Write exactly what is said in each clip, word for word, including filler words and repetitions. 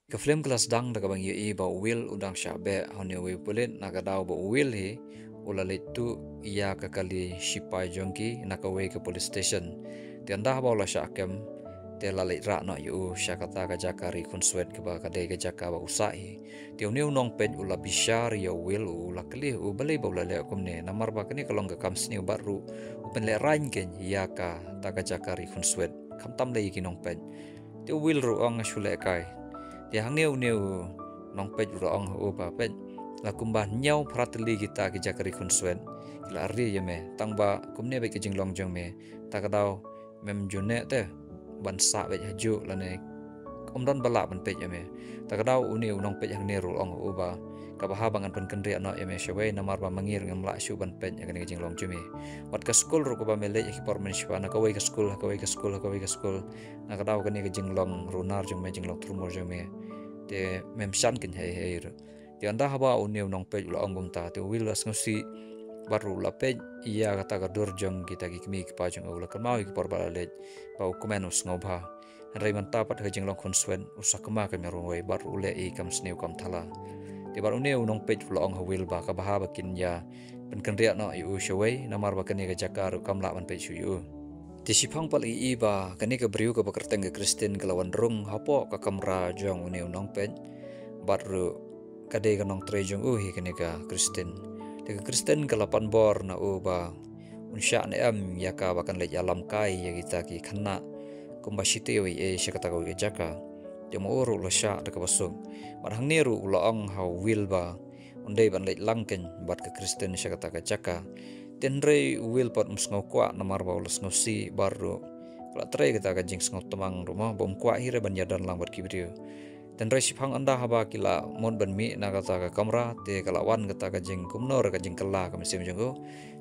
Ka film ka la sdang da kaba ngi ïohi ba u Will u dang shah beh ha une uwei u pulit, na ka daw ba u Will hi u la leit tuh ïa ka kali shipai jong ki na kawei ka police station. Te ynda haba u la shah kem, te la leit rah noh ïa u sha kata ka jaka ri khunswet kaba ka dei ka jaka ba u sah hi. Te une u nongpeit u la bishar ïa u Will, u la kylli u balei ba u la leh kumne, namar ba kane ka long ka kam sniew bad ruh u pynlehraiñ kein ïa kata ka jaka ri khunswet, khamtam lei ïa ki nongpeit. Te u Will ruh u ong shu lehkai. Te hangne une u nongpeit u la ong ha u ba, peit, la kumba hynñiew phra tylli kita ki jaka ri khunswet ki la ri ïa me, tang ba kumne beit ka jinglong jong me, ta ka daw mem ju neh te ban sah beit hajuh lane ym don ba lah ban peit ïa me. Ta ka daw une u nongpeit hangne ruh u ong ha u ba, kaba haba ngan pynkynriah noh ïa me shawei, namar ba ma ngi ruh ngim lah shuh ban peit ïa kane ka jinglong jong me. Wat ka skul ruh kaba me leit ha ki por mynshwa, na kawei ka skul ha kawei ka skul ha kawei ka skul, na ka daw kane ka jinglong runar jong me, jinglong thurmur jong me, te mem shan kein hei hei ruh. Te ynda haba une u nongpeit u la ong kumta, te u Will u la sngewsih bad ruh u la peit ïa kata ka dur jong kita ki kmie ki kpa jong u, u la kynmaw ïa ki por ba la leit ba u kmen u sngewbha. Hynrei mynta pat ha ka jinglong khunswet u sakma ka myrwei bad ruh u leh ïa ki kam sniew kam thala. Te bad une u nongpeit u la ong ha u Will ba kaba haba kin ïa pynkynriah noh ïa u shawei, namar ba kane ka jaka ruh kam lah ban peit shuh ïa u. Te shiphang pat la ïohi ba kane ka briew kaba kyrteng ka Christine ka la wan rung hapoh ka kamra jong une u nongpeit, bad ruh ka dei ka nongtrei jong u hi kane ka Christine. Te ka Christine ka la pan bor na u ba un shah ne em ïa ka ba kan leit ïalam kai ïa kita ki khynnah kumba shi taïew ei ei sha kata kawei ka jaka. Te ma u ruh u la shah da kaba suk. Bad hangne ruh u la ong ha u Will ba un dei ban leit lang kein bad ka Christine sha kata ka jaka. Te hynrei u Will pat um sngew kwah namar ba u la sngewsih bad ruh ka la trei kata ka jingsngew tmang ruh mo ba um kwah hi re ban ïadon lang bad ki briew. Te hynrei shiphang ynda haba ki la mut ban mih na kata ka kamra, te ka la wan kata ka jingkumno re ka jingkylla ka mynsiem jong u.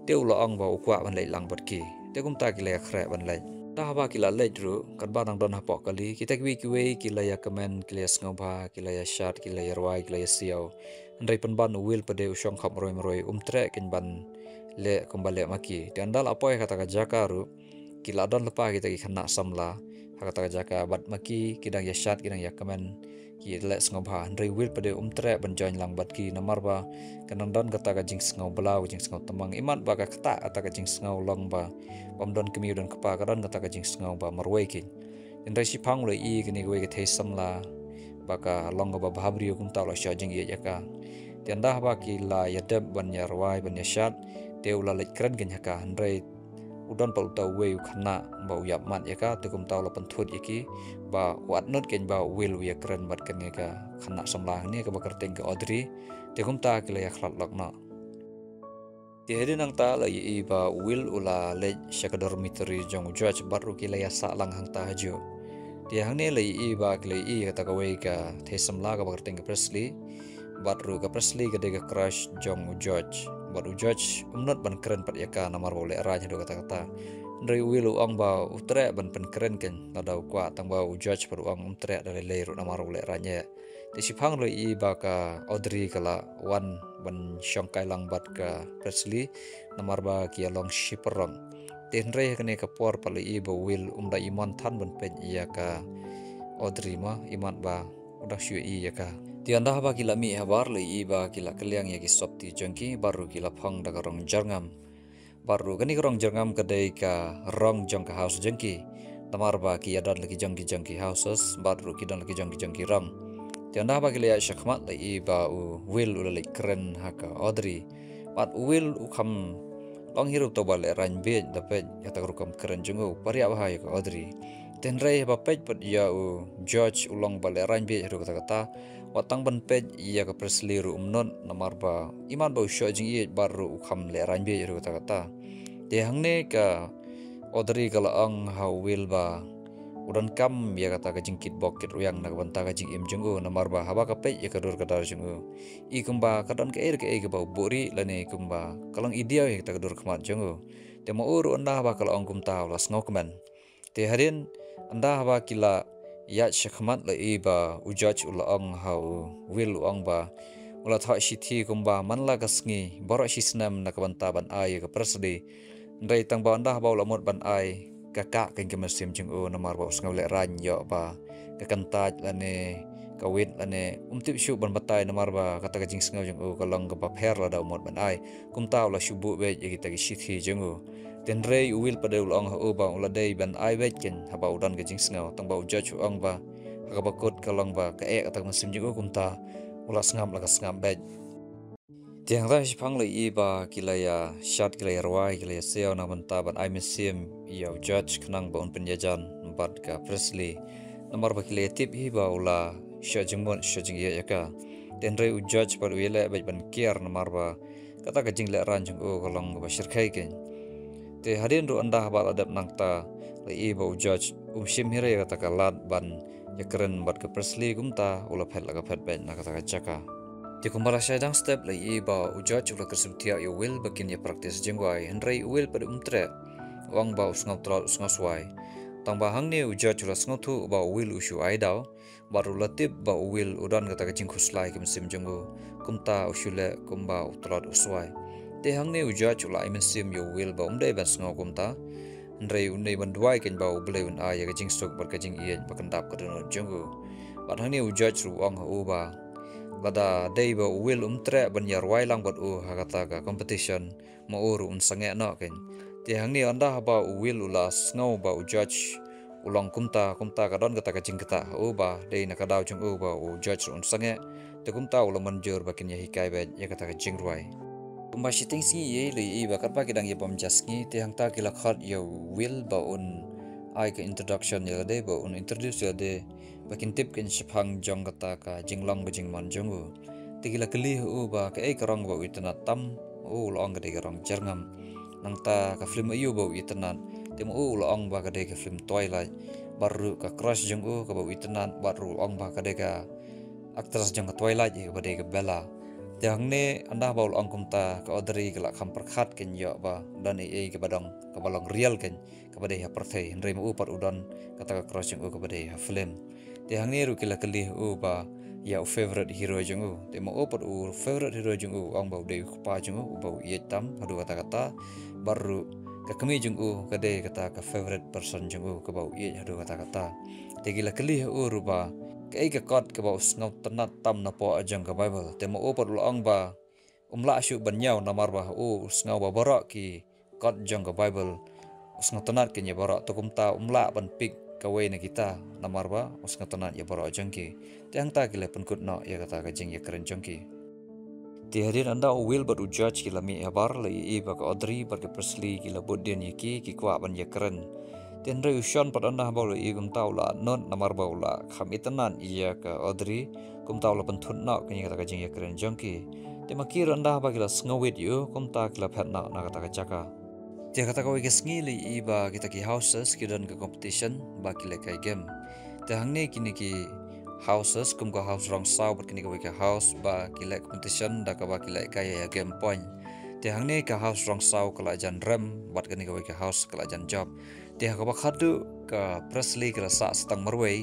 Te u la ong ba u kwah ban leit lang bad ki. Te kumta ki la ïakhreh ban leit. Ynda haba ki la leit ruh, katba dang don hapoh kali, kita kiwei kiwei ki la ïakmen, ki la ïasngewbha, ki la ïashad, ki la ïarwai, ki la ïasiaw. Hynrei pynban u Will pat de u shong khap marwei marwei, um treh kein ban leh kumba leh ma ki. Te ynda la poi ha kata ka jaka ruh, ki la don lypa kita ki khynnah samla ha kata ka jaka bad ma ki, ki dang ïashad, ki dang ïakmen, ki leh sngewbha. Hynrei u Will pat de um treh ban join lang bad ki namar ba ka dang don kata ka jingsngew bla, ka jingsngew tmang. Imat ba ka ktah kata ka jingsngew long ba bym don kmie don kpa, ka don kata ka jingsngew ba marwei kein. Hynrei shiphang u la ïohi kane kawei ka thei samla ba ka long kaba bha briew, kumta u la shoh jingïeit ïa ka. Te ynda haba ki la ïadep ban ïarwai ban ïashad, te u la leit kren kein ha ka, hynrei u don pat uta uwei u khynnah ba u ïap mat ïa ka, te kumta u la pynthut ïa ki ba u atnud kein ba u Will u ïakren bad kane ka khynnah samla hangne kaba kyrteng ka Audrey. Te kumta ki la ïakhlad lok noh. Te hadien nangta la ïohi ba u Will u la leit sha ka dormitory jong u George bad ruh ki la ïasah lang hangta hajuh. Te hangne la ïohi ba ki la ïohi kata kawei ka thei samla kaba kyrteng ka Presley. Bad ruh ka Presley ka dei ka crush jong u George. Bad u George um nud ban kren pat ïa ka namar ba u lehraiñ haduh katta katta. Hynrei u Will u ong ba u treh ban pynkren kein lada u kwah, tang ba u George pat u ong um treh da lei lei ruh namar u lehraiñ eh. Te shiphang ruh la ïohi ba ka Audrey ka la wan ban shong kai lang bad ka Presley namar ba ki ïa long shi paralok. Te hynrei ha kane ka por pat la ïohi ba u Will um da ïa mon than ban peit ïa ka Audrey mo, imat ba u dang shu ïohi ïa ka. Te ynda haba ki la mih habar la ïohi ba ki la kylliang ïa ki sopti jong ki bad ruh ki la phong da ka rong jyrngam. Bad ruh kane ka rong jyrngam ka dei ka rong jong ka house jong ki. Namar ba ki ïa don la ki jong ki jong ki houses bad ruh ki don la ki jong ki jong ki rong. Te ynda haba ki la ïaid shakhmat la ïohi ba u Will u la leit kren ha ka Audrey. Bad u Will u kham long hi ruh uta uba lehraiñ bieit, da peit ïa kata ka rukom kren jong u, u pariah bha ïa ka Audrey. Te hynrei haba peit pat ïa u George u long uba lehraiñ bieit haduh katta katta. Wat tang ban peit ïa ka Presley ruh um nud namar ba imat ba u shoh jingïeit bad ruh u kham lehraiñ bieit haduh katta katta. Te hangne ka Audrey ka la ong ha u Will ba u donkam ïa kata ka jingkitbok kitrwiang na ka bynta ka jingim jong u namar ba haba ka peit ïa ka dur ka dar jong u, i kumba ka don kaei re kaei kaba u buhrieh lane kumba ka long i diaw ïa kata ka dur khmat jong u. Te ma u ruh ynda haba ka la ong kumta u la sngewkmen. Te hadien ynda haba ki la ïaid shakhmat la ïohi ba u George u la ong ha u Will, u ong ba u la thoh shithi kumba man la ka sngi baroh shisnem na ka bynta ban ai ïa ka Presley. Hynrei tang ba ynda haba u la mut ban ai, ka kah kein ka mynsiem jong u namar ba u sngew lehraiñ ïoh ba ka kyntait lane ka wit lane um tip shuh ban batai namar ba kata ka jingsngew jong u ka long kaba pher lada u mut ban ai. Kumta u la shu buh beit ïa kita ki shithi jong u. Te hynrei u Will pat u la ong ha u ba u la dei ban ai beit keiñ haba u don ka jingsngew, tang ba u George u ong ba ha kaba kut ka long ba ka eh kata ka mynsiem jong u, kumta u la sngap la ka sngap beit. Te hangta shiphang la ïohi ba ki la ïa shad, ki la ïa rwai, ki la ïa siaw na bynta ban ai mynsiem ïa u George khnang ba un pynïajan bad ka Presley. Namar ba ki la ïa tip hi ba u la shah jingmut shah jingïeit ïa ka. Te hynrei u George pat u ïaleh beit ban kiar namar ba kata ka jinglehrain jong u ka long kaba shyrkhei keiñ. Te hadien ruh ynda haba la dep nangta la ïohi ba u George um shim hi re ïa kata ka lad ban ïakren bad ka Presley, kumta u la phet la ka phet beit na kata ka jaka. Te kumba la shai dang step la ïohi ba u George u la kyrsiew thiah ïa u Will ba kin ïa practice jingwai, hynrei u Will pat um treh. U ong ba u sngew tlot u sngew swai. Tang ba hangne u George u la sngewthuh ba u Will u shu ai daw bad ruh u la tip ba u Will u don kata ka jingkhuslai ka mynsiem jong u, kumta u shu leh kumba u tlot u swai. Te hangne u George u la ai mynsiem ïa u Will ba um dei ban sngew kumta. Hynrei u dei ban duwai keiñ ba U Blei un ai ïa ka jingsuk bad ka jingïeit ba kyndap ka dohnud jong u. Bad hangne u George ruh u ong ha u ba lada dei ba u Will um treh ban ïa rwai lang bad u ha kata ka competition, ma u ruh un sangeh noh keiñ. Te hangne ynda haba u Will u la sngew ba u George u long kumta, kumta ka don kata ka jingktah ha u ba dei na ka daw jong u ba u George ruh un sangeh. Te kumta u la mynjur ba kin ïa hikai beit ïa kata ka jingrwai. Kumba shiteng sngi ïa la ïohi ba katba ki dang ïa bam ja sngi, te hangta ki la khot ïa u Will ba un ai ka introduction ïa lade, ba un introduce ïa lade, ba kin tip keiñ shaphang jong kata ka jinglong ka jingman jong u. Te ki la kylli ha u ba kaei ka rong ba u itynnad tam, u la ong ka dei ka rong Jyrngam. Nangta ka film aïu ba u itynnad, te ma u la ong ba ka dei ka film Twilight. Bad ruh ka crush jong u kaba u itynnad, bad ruh u ong ba ka dei ka actress jong ka Twilight ïa kaba dei ka Bella. Te hangne ynda ba u la ong kumta ka Audrey ka la kham pyrkhat keiñ ïoh ba don ei ei kaba dang kaba long real keiñ, kaba dei ha pyrthei, hynrei ma u pat u don kata ka crush jong u kaba dei ha film. Te hangne ruh ki la kylli ha u ba ïa u favorite hero jong u. Te ma u pat u favorite hero jong u u ong ba u dei u kpa jong u uba u ïeit tam haduh katta katta. Bad ruh ka kmie jong u ka dei kata ka favorite person jong u kaba u ïeit haduh katta katta. Te ki la kylli ha u ruh ba kaei ka kot kaba u sngewtynnad tam napoh jong ka Bible. Te ma u pat u la ong ba um lah shuh ban ñiew namar ba ha u u sngew ba baroh ki kot jong ka Bible u sngewtynnad keiñ ïa baroh, te kumta um lah ban pick kawei na kita namar ba u sngewtynnad ïa baroh jong ki. Te hangta ki la pynkut noh ïa kata ka jingïakren jong ki. Te hadien ynda u Will bad u George ki la mih habar, la ïohi ba ka Audrey bad ka Presley ki la bud dien ïa ki, ki kwah ban ïakren. Te hynrei u Sean pat ynda ba u la ïohi kumta u la atnud namar ba u la kham itynnad ïa ka Audrey, kumta u la pynthut noh keiñ ïa kata ka jingïakren jong ki. Te ma ki ruh ynda ba ki la sngewit ïa u, kumta ki la phet noh na kata ka jaka. Te kata kawei ka sngi la ïohi ba kita ki houses ki don ka competition ba ki lehkai game. Te hangne kine ki houses kum ka house rong saw bad kine kawei ka house ba ki leh competition da kaba ki lehkai ïa game point. Te hangne ka house rong saw ka la jan rem bad kane kawei ka house ka la jan jop. Te ha kaba khatduh ka Presley ka la sah sa tang marwei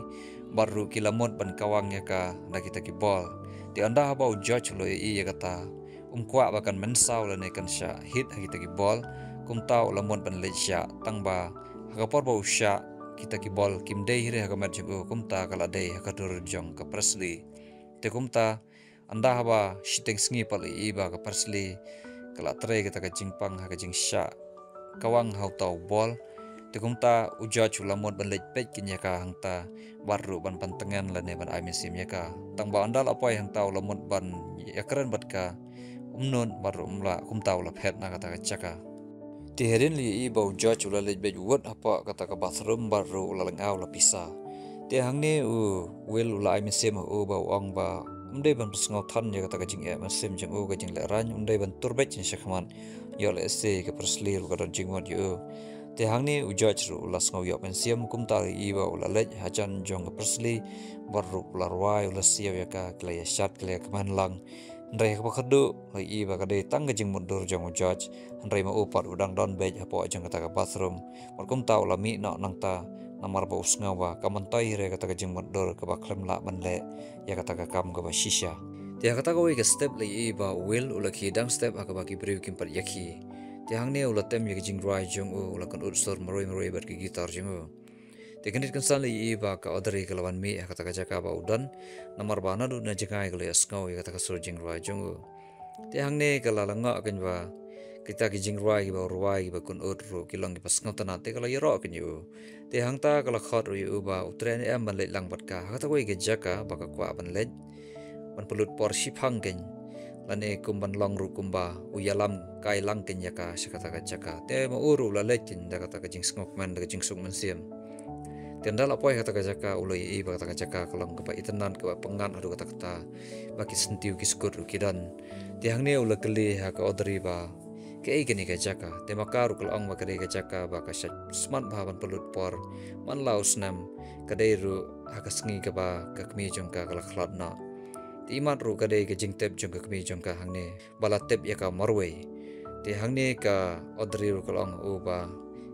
bad ruh ki la mut ban kawang ïa ka da kita ki bol. Te ynda haba u George u la ïohi ïa kata, um kwah ba kan mynsaw lane kan shah hit ha kita ki bol, kumta u la mut ban leit shah, tang ba ha ka por ba u shah kita ki bol kim dei hi re ha ka met jong u, kumta ka la dei ha ka dur jong ka Presley. Te kumta ynda haba shiteng sngi pat la ïohi ba ka Presley ka la trei kata ka jingpang ha ka jingshah kawang ha uta u bol. Te kumta u George u la mut ban leit peit keiñ ïa ka hangta bad ruh ban pyntngen lane ban ai mynsiem ïa ka. Tang ba ynda la poi hangta u la mut ban ïakren bad ka, um nud bad ruh um lah, kumta u la phet na kata ka jaka. Te hadien la ïohi ba u George u la leit beit wut hapoh kata ka bathroom bad ruh u la lyngngoh u la pisa. Te hangne u Will u la ai mynsiem ha u ba u ong ba um dei ban pynsngewthan ïa kata ka jingeh mynsiem jong u, ka jinglehrain, um dei ban tur beit sha khmat, ïoh lehse ka Presley ruh ka don jingmut ïa u. Te hangne u George ruh u la sngew ïoh mynsiem, kumta la ïohi ba u la leit hajan jong ka Presley bad ruh u la rwai, u la siaw ïa ka, ki la ïa shad, ki la ïa kmen lang. Hynrei ha kaba khatduh la ïohi ba ka dei tang ka jingmutdur jong u George, hynrei ma u pat u dang don beit hapoh jong kata ka bathroom. Bad kumta u la mih noh nangta namar ba u sngew ba kam myntoi hi re kata ka jingmutdur kaba khlem lah ban leh ïa kata ka kam kaba shisha. Te ha kata kawei ka step la ïohi ba u Will u la khie dang step ha kaba ki briew kim pat ïa khie. Te hangne u la tem ïa ka jingrwai jong u, u la kynud sur marwei marwei bad ka guitar jong u. Te kane kan sa leh ïa ba ka Audrey ka la wan mih ha kata ka jaka ba u don, namar ba naduh na jngai ka la ïohsngew ïa kata ka sur jingrwai jong u. Te hangne ka la lyngngoh kein ba kita ki jingrwai kiba u rwai kiba kynud ruh ki long kiba sngewtynnat, te ka la ïaroh kein ïa u. Te hangta ka la khot ruh ïa u ba u treh ne em ban leit lang bad ka ha kata kawei ka jaka ba ka kwah ban leit, ban pynlut por shiphang kein, lane kum ban long ruh kumba u ïalam kai lang kein ïa ka sha kata ka jaka. Te ma u ruh u la leit kein da kata ka jingsngewkmen, da ka jingsuk mynsiem. Te ynda la poi ha kata ka jaka u la ïohi ba kata ka jaka ka long kaba itynnat, kaba pyngngad haduh katta katta, ba ki syntiew ki skud ruh ki don. Te hangne u la kylli ha ka Audrey ba kaei kane ka jaka. Te ma ka ruh ka la ong ba ka dei ka jaka ba ka shait smat bha ban pynlut por man la u snem, ka dei ruh ha ka sngi kaba ka kmie jong ka ka la khlad noh. Te imat ruh ka dei ka jingtip jong ka kmie jong ka hangne ba la tip ïa ka marwei. Te hangne ka Audrey ruh ka la ong ha u ba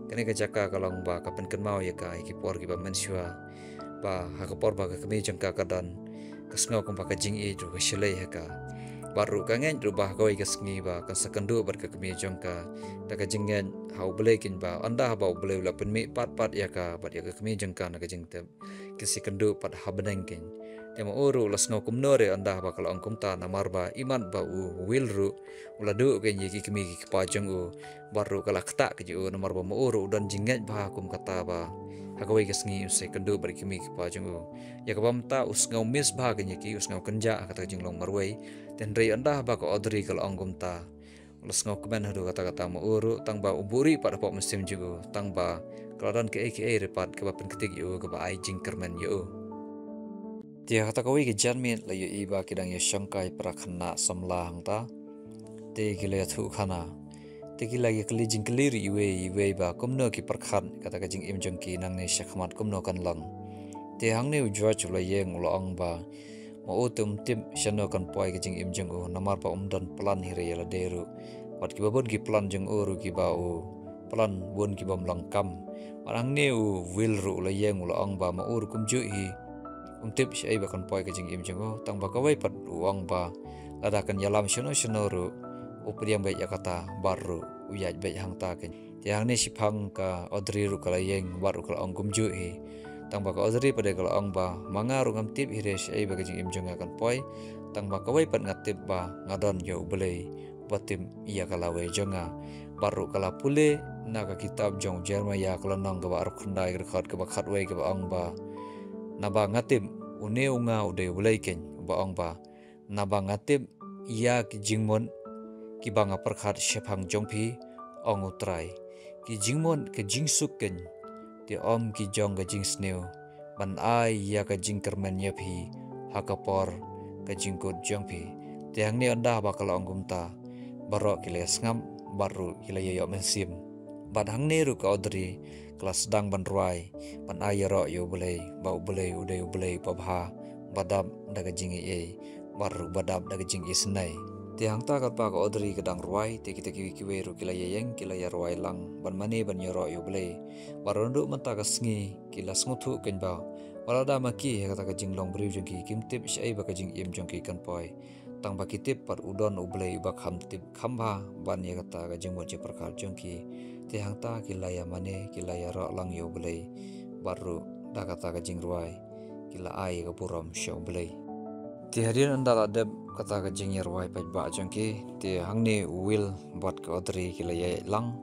kane ka jaka ka long ba ka pynkynmaw ïa ka ïa ki por kiba mynshuwa, ba ha ka por ba ka kmie jong ka ka don, ka sngew kumba ka jingïeit ruh ka shlei ha ka. Bad ruh ka ngeit ruh ba ha kawei ka sngi ba kan sa kynduh bad ka kmie jong ka, da ka jingngeit ha U Blei kein ba ynda haba U Blei u la pynmih pat pat ïa ka bad ïa ka kmie jong ka na ka jingtip, kin sa kynduh pat ha bneng kein. Te ma u ruh u la sngew kumno re ynda haba ka la ong kumta, namar ba imat ba u Will ruh u la duh kein ïa ki kmie ki kpa jong u. Bad ruh ka la ktah kein ïa u namar ba ma u ruh u don jingngeit bha kum kata ba ha kawei ka sngi un sa kynduh bad ki kmie ki kpa jong u. Ïa kaba mynta u sngew miss bha kein ïa ki, u sngew kynjah ha kata ka jinglong marwei. Te hynrei ynda haba ka Audrey ka la ong kumta, u la sngewkmen haduh katta katta ma u ruh, tang ba u buhrieh pat hapoh mynsiem jong u, tang ba ka la don kaei kaei re pat kaba pynktiek ïa u, kaba ai jingkyrmen ïa u. Te ha kata kawei ka janmiet la ïohi ba ki dang ïashongkai para khynnah samla hangta. Te ki la ïathuh khana. Te ki la ïakylli jingkylli ruh iwei iwei ba kumno ki pyrkhat kata ka jingim jong ki nangne shakhmat kumno kan long. Te hangne u George u la ïeng u la ong ba ma u te um tip shano kan poi ka jingim jong u namar ba um don plan hi re ïa lade ruh. Bad kiba bun ki plan jong u ruh kiba u plan bun ki bym long kam. Bad hangne u Will ruh u la ïeng u la ong ba ma u ruh kumjuh hi um tip shaei ba kan poi ka jingim jong u, tang ba kawei pat u ong ba lada kan ïalam shano shano ruh u pdiang beit ïa kata bad ruh u ïaid beit hangta kein. Te hangne shiphang ka Audrey ruh ka la ïeng bad ruh ka la ong kumjuh hi. Tang ba ka Audrey pat de ka la ong ba ma nga ruh ngam tip hi re shaei ba ka jingim jong nga kan poi, tang ba kawei pat nga tip ba nga don ïa U Blei ba tip ïa ka lawei jong nga. Bad ruh ka la pule na ka kitab jong u Jeremiah ka lynnong kaba arphew khyndai ka dkhot kaba khatwei kaba ong ba, naba nga tip une u nga u dei U Blei kein uba ong ba, naba nga tip ïa ki jingmut kiba nga pyrkhat shaphang jong phi, ong U Trai, ki jingmut ka jingsuk kein, te ym ki jong ka jingsniew, ban ai ïa ka jingkyrmen ïa phi ha ka por ka jingkut jong phi. Te hangne ynda haba ka la ong kumta, baroh ki la ïasngap bad ruh ki la ïa ïoh mynsiem. Bad hangne ruh ka Audrey ka la sdang ban rwai ban ai ïaroh ïa U Blei ba U Blei u dei U Blei ba bha, ba dap da ka jingaiei bad ruh ba dap da ka jingisynei. Te hangta katba ka Audrey ka dang rwai, te kita kiwei kiwei ruh ki la ïaïeng, ki la ïarwai lang ban mane ban ïaroh ïa U Blei. Bad ruh naduh mynta ka sngi ki la sngewthuh kein ba wat lada ma ki ha kata ka jinglong briew jong ki kim tip shaei ba ka jingim jong ki kan poi, tang ba ki tip pat u don U Blei uba kham tip kham bha ban ïa kata ka jingmut jingpyrkhat jong ki. Te hangta ki la ïamane, ki la ïaroh lang ïa U Blei bad ruh da kata ka jingrwai ki la ai ka burom sha U Blei. Te hadien ynda la dep kata ka jingïarwai paidbah jong ki, te hangne u Will bad ka Audrey ki la ïaid lang.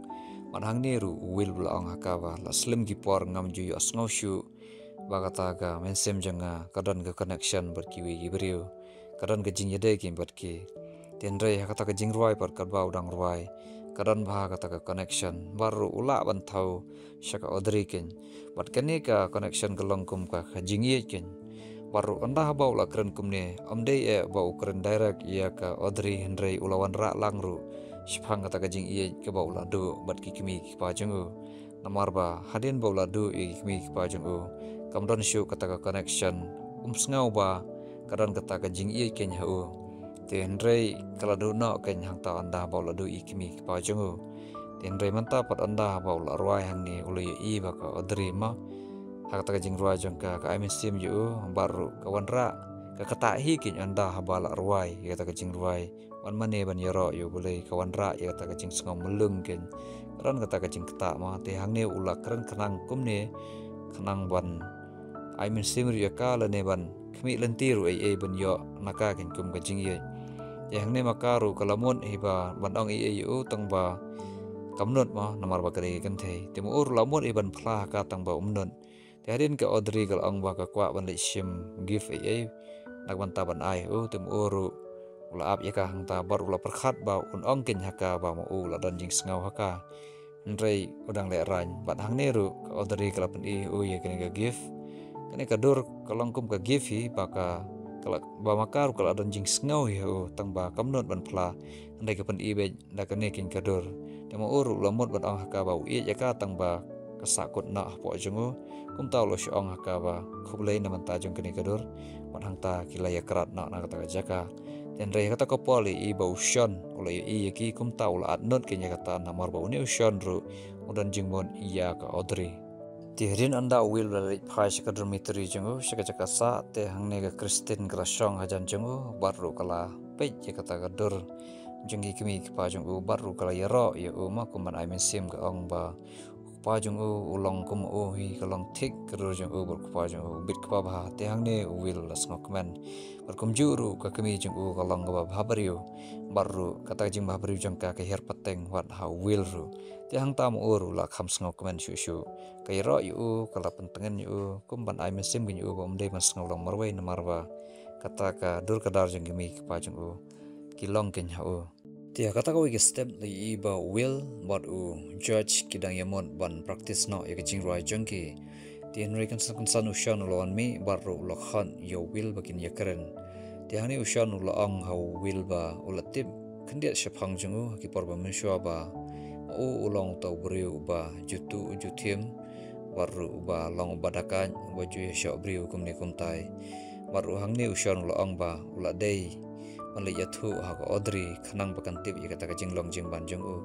Bad hangne ruh u Will u la ong ha ka ba la slem ki por ngam ju ïohsngew shuh ba kata ka mynsiem jong nga ka don ka connection bad kiwei ki briew, ka don ka jingïadei kein bad ki. Te hynrei ha kata ka jingrwai pat katba u dang rwai, ka don bha kata ka connection bad ruh u lah ban thaw sha ka Audrey kein. Bad kane ka connection ka long kum ka, ka jingïeit kein. Bad ruh ynda haba u la kren kumne, ym dei eh ba u kren direct ïa ka Audrey, hynrei u la wanrah lang ruh shaphang kata ka jingïeit kaba u la duh bad ki kmie ki kpa jong u. Namar ba hadien ba u la duh ïa ki kmie ki kpa jong u, kam don shuh kata ka connection, um sngew ba ka don kata ka jingïeit kein ha u. Te hynrei ka la duh noh kein hangta ynda ba u la duh ïa ki kmie ki kpa jong u. Te hynrei mynta pat ynda ba u la rwai hangne u la ïohi ba ka Audrey ma ha kata ka jingrwai jong ka, ka ai mynsiem ïa u bad ruh ka wanrah, ka ktah hi kein ynda haba la rwai ïa kata ka jingrwai ban mane ban ïaroh ïa U Blei, ka wanrah ïa kata ka jingsngew myllung kein. Ka don kata ka jingktah ma, te hangne u la kren khnang kumne, khnang ban ai mynsiem ruh ïa ka lane ban khmih lynti ruh ei ei ban ïoh na ka kein kum ka jingïeit. Te hangne ma ka ruh ka la mut hi ba ban ong ei ei ïa u tang ba kam nud mo, namar ba ka dei ka kynthei. Te ma u ruh la mut hi ban phla ha ka tang ba um nud. Te hadien ka Audrey ka la ong ba ka kwah ban leit shim gift ei ei na ka bynta ban ai ïa u. Te ma u ruh u la ap ïa ka hangta bad u la pyrkhat ba un ong kein ha ka ba ma u la don jingsngew ha ka. Hynrei u dang lehraiñ bad hangne ruh ka Audrey ka la pyni ïa u ïa kane ka gift. Kane ka dur ka long kum ka gift hi ba ka, ka la, ba ma ka ruh ka la don jingsngew hi ha u tang ba kam nud ban phla. Hynrei ka pyni beit da kane kein ka dur. Te ma u ruh u la mut ban ong ha ka ba u ïeit ïa ka tang ba ka sahkut noh hapoh jong u. Kumta u la shu ong ha ka ba khublei na bynta jong kane ka dur. Bad hangta ki la ïakrat noh na kata ka jaka. Te hynrei ha kata ka por la ïohi ba u Sean u la ïohi ïa ki, kumta u la at nud kein ïa kata namar ba une u Sean ruh u don jingmut ïa ka Audrey. Te hadien ynda u Will u la leit phai sha ka dormitory jong u, sha ka jaka sah, te hangne ka Christine ka la shong hajan jong u bad ruh ka la peit ïa kata ka dur jong ki kmie ki kpa jong u bad ruh ka la ïaroh ïa u ma kum ban ai mynsiem, ka ong ba u kpa jong u u long kum u hi, ka long thik ka dur jong u bad u kpa jong u, bit kpa bha. Te hangne u Will u la sngewkmen bad kumjuh ruh ka kmie jong u ka long kaba bhabriew bad ruh kata ka jingbhabriew jong ka ka hiar pateng wat ha u Will ruh. Te hangta ma u ruh u la kham sngewkmen shuh shuh. Ka ïaroh ïa u, ka la pyntngen ïa u kum ban ai mynsiem kein ïa u ba um dei ban sngew long marwei namar ba kata ka dur ka dar jong ki kmie ki kpa jong u ki long kein ha u. Te ha kata kawei ka step la ïohi ba u Will bad u George ki dang ïamut ban practice noh ïa ka jingrwai jong ki. Te hynrei kynsan kynsan u Sean u la wan mih bad ruh u la khot ïa u Will ba kin ïakren. Te hangne u Sean u la ong ha u Will ba u la tip khyndiat shaphang jong u ha ki por ba mynshuwa ba ma u u long uta u briew uba ju tuh ju thiem bad ruh uba long uba dakaid uba ju ïashoh briew kumne kumtai. Bad ruh hangne u Sean u la ong ba u la dei ban leit ïathuh ha ka Audrey khnang ba kan tip ïa kata ka jinglong jingman jong u.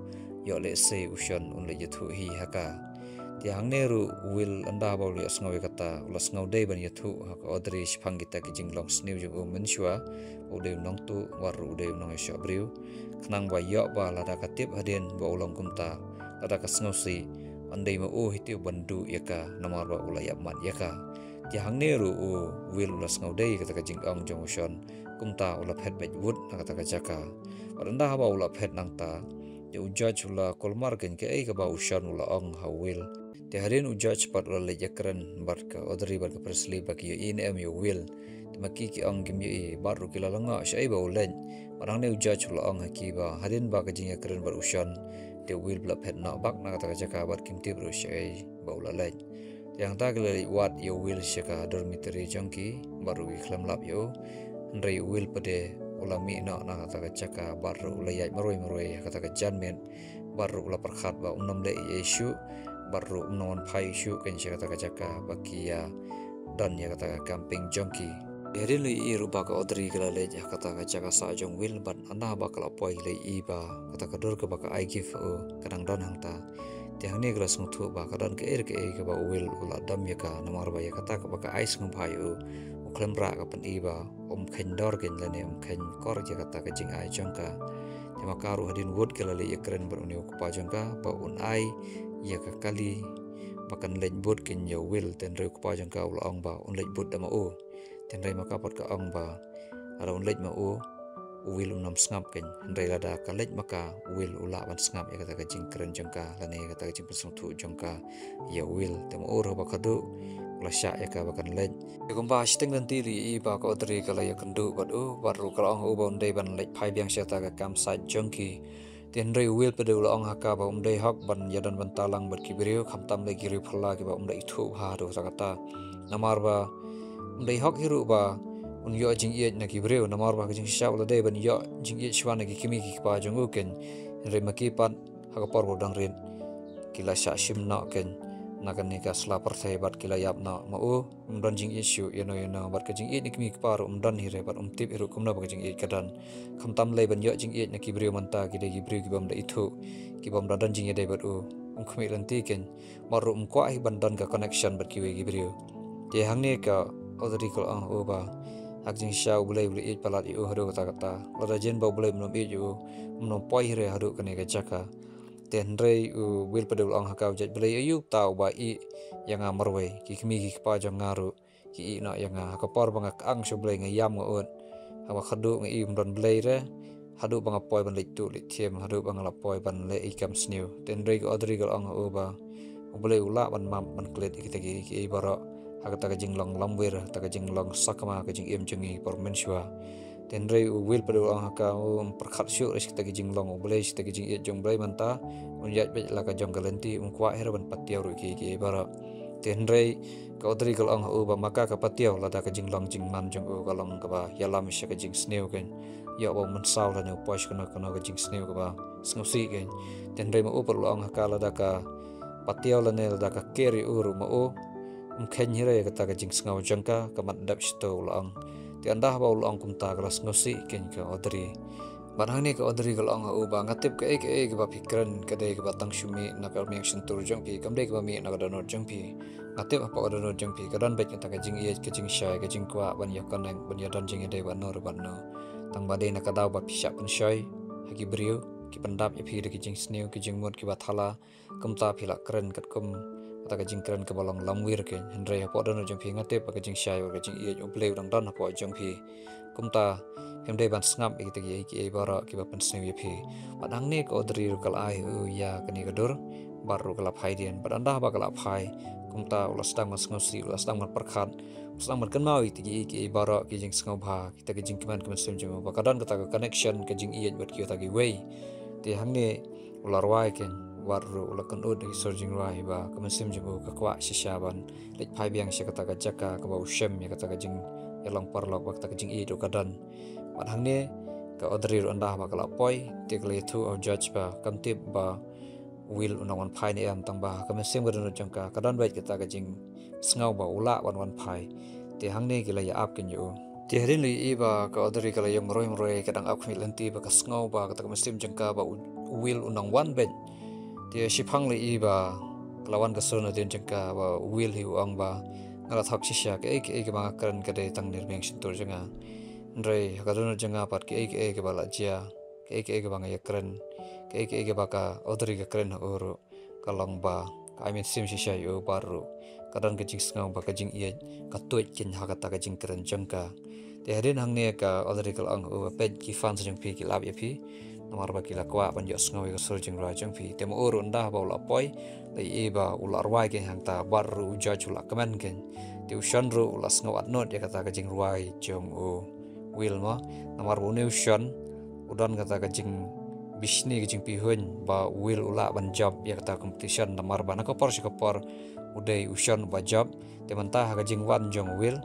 Ïoh lehse u Sean un leit ïathuh hi ha ka. Te hangne ruh u Will ynda ba u la ïohsngew ïa kata u la sngew dei ban ïathuh ha ka Audrey shaphang kita ki jinglong sniew jong u mynshuwa, u dei u nongtuh bad ruh u dei u nongïashoh briew. Khnang ba ïoh ba lada ka tip hadien ba u long kumta, lada ka sngewsih, yn dei ma u hi te uban duh ïa ka namar ba u la ïap mat ïa ka. Te hangne ruh u Will u la sngew dei ïa kata ka jingong jong u Sean, kumta u la phet beit wut na kata ka jaka. Bad ynda haba u la phet nangta, te u George u la kulmar kein kaei kaba u Sean u la ong ha u Will. Te hadien u George pat u la leit ïakren bad ka Audrey bad ka Presley ba ki ïohi ne em ïa u Will. Te ma ki ki ong kim ïohi bad ruh ki la lyngngoh shaei ba u leit. Bad hangne u George u la ong ha ki ba hadien ba ka jingïakren bad u Sean, te u Will u la phet noh bak na kata ka jaka bad kim tip ruh shaei ba u la leit. Te hangta ki la leit wad ïa u Will sha ka dormitory jong ki bad ruh ki khlem lap ïa u. Hynrei u Will pat de u la mih noh na kata ka jaka bad ruh u la ïaid marwei marwei ha kata ka janmiet bad ruh u la pyrkhat ba um nym leh ei ei shuh bad ruh um nym wan phai shuh kein sha kata ka jaka ba ki ïa don ïa kata ka camping jong ki. Hadien la ïohi ruh ba ka Audrey ka la leit ha kata ka jaka sah jong u Will bad ynda ba ka la poi la ïohi ba kata ka dur kaba ka ai gift ha u ka dang don hangta. Te hangne ka la sngewthuh ba ka don kaei re kaei kaba u Will u la dom ïa ka namar ba ïa kata kaba ka ai sngewbha ïa u, u khlem rah ka pyni ba um kheiñ dor kein lane um kheiñ kor ïa kata ka jingai jong ka. Te ma ka ruh hadien wut ka la leit ïakren bad une u kpa jong ka ba un ai ïa ka kali ba kan leit bud kein ïa u Will, te hynrei u kpa jong ka u la ong ba un leit bud da ma u. Te hynrei ma ka pat ka ong ba lada un leit ma u, u Will um nym sngap kein. Hynrei lada ka leit ma ka, u Will u lah ban sngap ïa kata ka jingkren jong ka lane ïa kata ka jingpynsngewthuh jong ka ïa u Will. Te ma u ruh ba khatduh u la shah ïa ka ba kan leit. Te kumba shiteng lynti la ïohi ba ka Audrey ka la ïakynduh bad u bad ruh ka la ong ha u ba un dei ban leit phai biang sha kata ka campsite jong ki. Te hynrei u Will pat de u la ong ha ka ba um dei hok ban ïadon bynta lang bad ki briew, khamtam lei ki briew phylla kiba um da ithuh bha haduh katta katta. Namar ba um dei hok hi ruh ba un ïoh jingïeit na ki briew, namar ba ka jingshisha u la dei ban ïoh jingïeit shuwa na ki kmie ki kpa jong u kein. Hynrei ma ki pat ha ka por ba u dang rit ki la shah shim noh kein na kane ka sla pyrthei bad ki la ïap noh. Ma u um don jingïeit shuh ïano ïano bad ka jingïeit na ki kmie ki kpa ruh um don hi re bad um tip hi ruh kumno ba ka jingïeit ka don. Khamtam lei ban ïoh jingïeit na ki briew mynta, ki dei ki briew ki bym da ithuh, ki bym da don jingïadei bad u, um khmih lynti kein. Bad ruh um kwah hi ban don ka connection bad kiwei ki briew. Te hangne ka Audrey ka la ong ha u ba ha ka jingshisha U Blei u la ïeit palat ïa u haduh katta katta. Lada jan ba U Blei um nym ïeit ïa u, um nym poi hi re haduh kane ka jaka. Te hynrei u Will pat u la ong ha ka, u jait Blei, aïu uta uba ïeh ïa nga marwei? Ki kmie ki kpa jong nga ruh ki ïeh noh ïa nga. Ha ka por ba nga kyang sha u Blei, nga ïam nga ud. Haba khadduh nga ïoh ym don Blei re, haduh ba nga poi ban leit tuh leit thiem, haduh ba nga la poi ban leh ïa ki kam sniew. Te hynrei ka Audrey ka la ong ha u ba u Blei u lah ban map ban klet ïa kita kiei baroh ha kata ka jinglong lamwir, kata ka jinglong sakma ka jingim jong ngi por mynshuwa. Te hynrei u Will pat u la ong ha ka, u ym pyrkhat shuh ïa kita ki jinglong u Blei, kita ki jingïeit jong u Blei mynta, un ïaid beit la ka jong ka lynti, um kwah hi ruh ban patiaw ruh ïa kiei kiei baroh. Te hynrei ka Audrey ka la ong ha u ba ma ka ka patiaw lada ka jinglong jingman jong u ka long kaba ïalam sha ka jingsniew kein. Ïoh ba u mynsaw lane u poi sha kano kano ka jingsniew kaba sngewsih kein. Te hynrei ma u pat u la ong ha ka, lada ka patiaw lane lada ka care ïa u ruh ma u um kheiñ hi re ïa kata ka jingsngew jong ka, ka mat dep shito, u la ong. Te ynda haba u la ong kumta ka la sngewsih kein ka Audrey. Bad hangne ka Audrey ka la ong ha u ba nga tip kaei kaei kaba phi kren ka dei kaba tang shu mih na ka rmiang shyntur jong phi, kam dei kaba mih na ka dohnud jong phi. Nga tip hapoh ka dohnud jong phi ka don beit kata ka jingïeit, ka jingshai, ka jingkwah ban ïa connect, ban ïa don jingïadei bad no re bad no. Tang ba dei na ka daw ba phi shah pynshoi ha ki briew, ki pyndap ïa phi da ki jingsniew, ki jingmut kiba thala. Kumta phi la kren katkum kata ka jingkren kaba long lamwir kein. Hynrei hapoh dohnud jong phi nga tip ba ka jingshai bad ka jingïeit u Blei u dang don hapoh jong phi. Kumta phim dei ban sngap ïa kita kiei kiei baroh kiba pynsniew ïa phi. Bad hangne ka Audrey ruh ka la ai ha u ïa kane ka dur bad ruh ka la phai dien. Bad ynda ba ka la phai, kumta u la sdang ban sngewsih, u la sdang ban pyrkhat, u la sdang ban kynmaw ïa kita kiei kiei baroh, ki jingsngewbha, kita ki jingkmen ka mynsiem jong u ba ka don kata ka connection, ka jingïeit bad kita kiwei. Te hangne u la rwai kein, bad ruh u la kynud da ki sur jingrwai ba ka mynsiem jong u ka kwah shisha ban leit phai biang sha kata ka jaka kaba u shem ïa kata ka jingïalong paralok bad kata ka jingïeit ruh ka don. Bad hangne ka Audrey ruh ynda ba ka la poi, te ka la ïathuh ha u judge ba kam tip ba u Will u nang wan phai ne em, tang ba ha ka mynsiem ka dohnud jong ka ka don beit kata ka jingsngew ba u lah ban wan phai. Te hangne ki la ïa ap kein ïa u. Te hadien la ïohi ba ka Audrey ka la ïong marwei marwei, ka dang ap khmih lynti ba ka sngew ba kata ka mynsiem jong ka ba u, u Will u nang wan beit. Te shiphang la ïohi ba ka la wan ka sur nadien jong ka ba u Will hi u ong ba nga la thok shisha, kaei kaei kaba nga kren ka dei tang na rmiang shyntur jong nga. Hynrei ha ka dohnud jong nga pat kaei kaei kaba la jia, kaei kaei kaba nga ïa kren, kaei kaei kaba ka Audrey ka kren ha u ruh ka long ba ka ai mynsiem shisha ïa u bad ruh ka don ka jingsngew ba ka jingïeit ka tuid kein ha kata ka jingkren jong ka. Te hadien hangne ka Audrey ka la ong ha u ba peit ki fans jong phi ki lap ïa phi namar ba ki la kwah ban ïohsngew ïa ka sur jingrwai jong phi. Te ma u ruh ynda ba u la poi la ïohi ba u la rwai kein hangta bad ruh u judge u la kmen kein. Te u Sean ruh u la sngew atnud ïa kata ka jingrwai jong u Will mo. Namar ba une u Sean u don kata ka jingbishni, ka jingpihuiñ ba u Will u lah ban jop ïa kata ka competition, namar ba na ka por sha ka por u dei u Sean uba jop. Te mynta ha ka jingwan jong u Will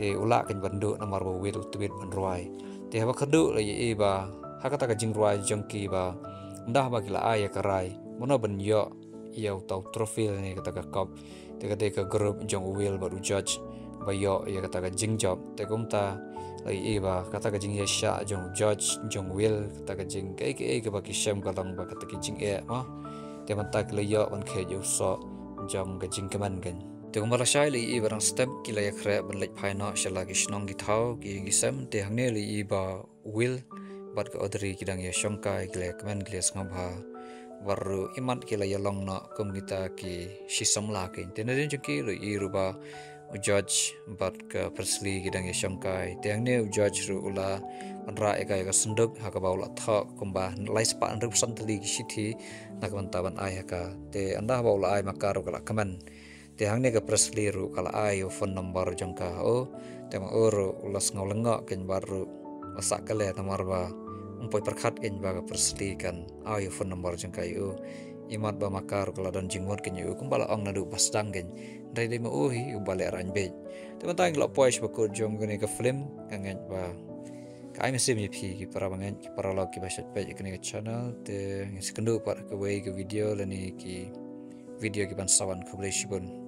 te u lah kein ban duh namar ba u Will u tbit ban rwai. Te haba khadduh la ïohi ba ha kata ka jingrwai jong ki ba ynda ba ki la ai ïa ka rai mano ban ïoh ïa uta u trophy ne kata ka cup, te ka dei ka group jong u Will bad u judge ba ïoh ïa kata ka jingjop. Te kumta la ïohi ba kata ka jingïaishah jong u judge jong u Will, kata ka jing kaei kaei kaba ki shem ka long ba kata ki jingeh mo. Te mynta ki la ïoh ban kheit ïa u soh jong ka jingkmen kein. Te kumba la shai la ïohi ba dang step ki la ïakhreh ban leit phai noh sha la ki shnong ki thaw ki ïing ki sem. Te hangne la ïohi ba u Will bad ka Audrey ki dang ïashongkai, ki la ïakmen, ki la ïasngewbha. Bad ruh imat ki la ïalong noh kum kita ki shi samla kein. Te nadien jong ki la ïohi ruh ba u judge bad ka Presley ki dang ïashongkai. Te hangne u judge ruh u la wanrah ïa ka, ïa ka synduk ha kaba u la thoh kumba lai spah hynriewphew san tylli ki shithi na ka bynta ban ai ha ka. Te ynda ba u la ai ma ka ruh ka la kmen. Te hangne ka Presley ruh ka la ai ïa u phone number jong ka ha u. Te ma u ruh u la sngew lyngngoh kein bad ruh la sah kylli namar ba um poi pyrkhat kein ba ka Presley kan ai ïa u phone number jong ka ïa u. Imat ba ma ka ruh ka la don jingmut kein ïa u kumba la ong naduh ba sdang kein. Hynrei dei ma u hi uba lehraiñ beit. Te mynta ngi la poi sha ba kut jong kane ka film, nga ngeit ba ka ai mynsiem ïa phi ki para bangeit, ki paralok kiba shait peit ïa kane ka channel. Te ngin sa ïakynduh pat ha kawei ka video lane ki video kiban sa wan. Khublei shibun.